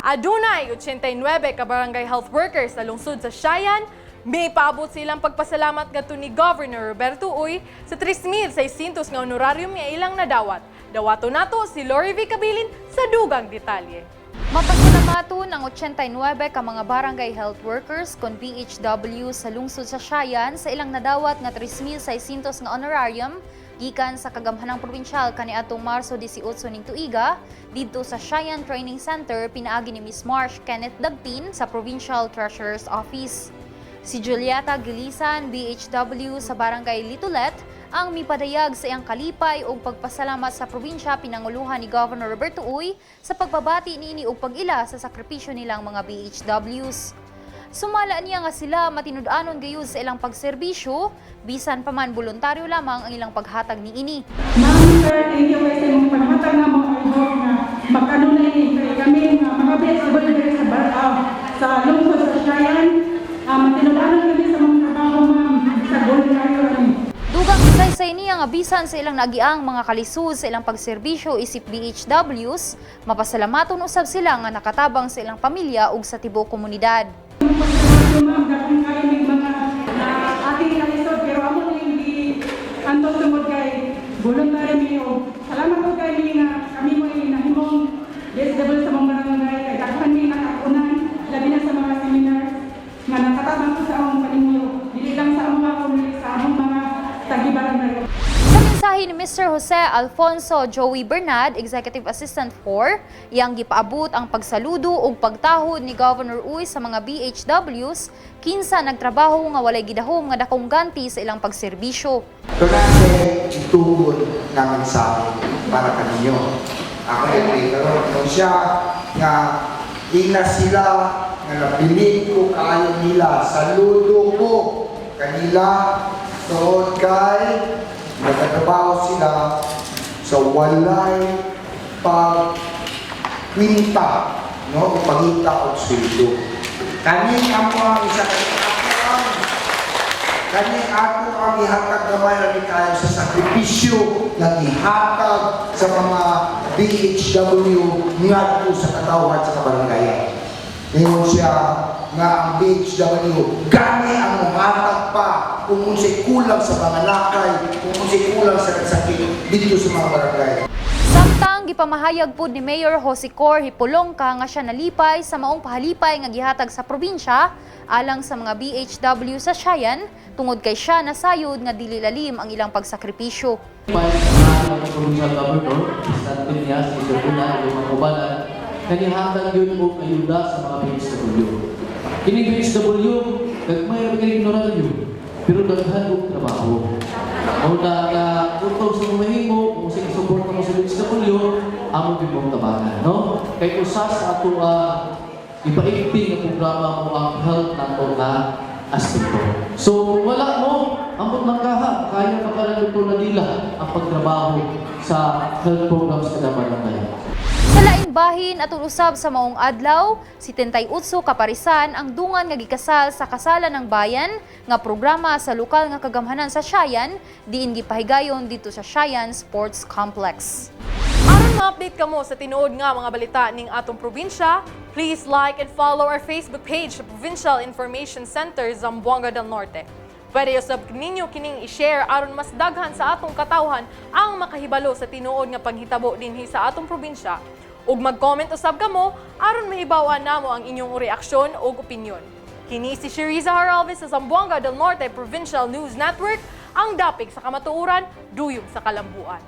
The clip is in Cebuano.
Adunay 89 ka barangay health workers sa lungsod sa Siayan, may paabot silang pagpasalamat ngadto ni Governor Roberto Uy sa 3,600 nga honorarium nga ilang nadawat. Dawato nato si Lori V. Cabilin sa dugang detalye. Mapasalamaton ang 89 ka mga barangay health workers kon BHW sa lungsod sa Siayan sa ilang nadawat nga 3,600 nga honorarium gikan sa kagamhanang probinsyal kaniadtong Marso 18 ning tuiga didto sa Siayan Training Center pinaagi ni Miss Marsh Kenneth Dagpin sa Provincial Treasurer's Office. Si Julieta Gilisan, BHW sa Barangay Litulet, ang mipadayag sa iyang kalipay ug pagpasalamat sa probinsya pinanguluhan ni Governor Roberto Uy sa pagbabati niini og pag-ila sa sakripisyo nilang mga BHWs. Sumala niya nga sila matinud-anon gayud sa ilang pagserbisyo, bisan pa man boluntaryo lamang ang ilang paghatag niini. Ma'am, sir, thank you kay sa imong paghatag namo. I hope nga magkano na ini kay kami nga mga BHW diri sa lungsod sa Siayan. Matinud-anon kami sa mga trabaho, ma'am, sa voluntaryo kami. Dugang gisaysay niya nga bisan sa ilang naagiang mga kalisod sa ilang pagserbisyo isip BHWs, mapasalamaton usab sila nga nakatabang sa ilang pamilya ug sa tibuok komunidad. Pagtrabaho, ma'am, daghan kayo mig mga na ating kalisod pero amo ning gi antos tungod kay voluntary mi og salamat ko kay mi nga kami mo nahimong BHW sa mga barangay kay daghan mi nakakunan, labi na sa mga seminars nga nakatabang ko sa among paninguyo, dili lang sa among mga kundi sa among mga tagi-barangay. Sa mensahe ni Mr. Jose Alfonso Joey Bernad, Executive Assistant 4, iyang gipaabot ang pagsaludo ug pagtahod ni Governor Uy sa mga BHWs kinsa nagtrabaho nga walay gidahom nga dakong ganti sa ilang pagserbisyo. Ito na itugod nga mensahe para kaninyo. Ako ay karon no siya nga ina sila nga nabilin ko kaayo nila, saludo ko kanila tungod kay nagatrabaho sila sa walay pagkwinta, no, o pangita og sweldo. Kani amo ang isa ka kani ato ang ihatag gamay ra ni kayo sa sakripisyo nga gihatag sa mga BHW ngadto sa katawhan sa kabarangayan. Ingon siya nga ang BHW gani ang muhatag pa kung unsay kulang sa mga lakay, kung unsay kulang sa nagsakit dito sa mga barangay. Samtang gipamahayag pud ni Mayor Jose Cor Hipolongka nga siya nalipay sa maong pahalipay nga gihatag sa probinsya alang sa mga BHW sa Siayan tungod kay siya nasayod nga dili lalim ang ilang pagsakripisyo. Pay sa ang provincial governor, Presidente niya, si Sir Una, yung mga ubanan, nanihatag yun og ayuda sa mga BHW. Kini BHW, gagmay ra kini honoraryo, pero daghan og trabaho. Mao na nga utog sa mahimo, kung sige support mo sa BHW, amo gyud mong tabangan, no? Kay usa sa ato ipaigting nga programa mo ang health nato nga aspeto. So kung wala mo, ambot lang kaha, kaya pa pala Dr. Nadila ang pagtrabaho sa health programs kada barangay. Sa laing bahin atol usab sa maong adlaw, 78 kaparisan ang dungan nga gikasal sa Kasalan ng Bayan nga programa sa lokal nga kagamhanan sa Siayan diin gipahigayon dito sa Siayan Sports Complex. Aron ma-update kamo sa tinuod nga mga balita ning atong probinsya, please like and follow our Facebook page sa Provincial Information Center, Zamboanga del Norte. Pwede usab ninyo kining i-share aron mas daghan sa atong katawhan ang makahibalo sa tinuod nga panghitabo dinhi sa atong probinsya. Ug mag-comment usab kamo aron mahibaw-an namo ang inyong reaksyon ug opinyon. Kini si Sheriza Haralves sa Zamboanga del Norte Provincial News Network, ang dapig sa kamatuoran, duyog sa kalambuan.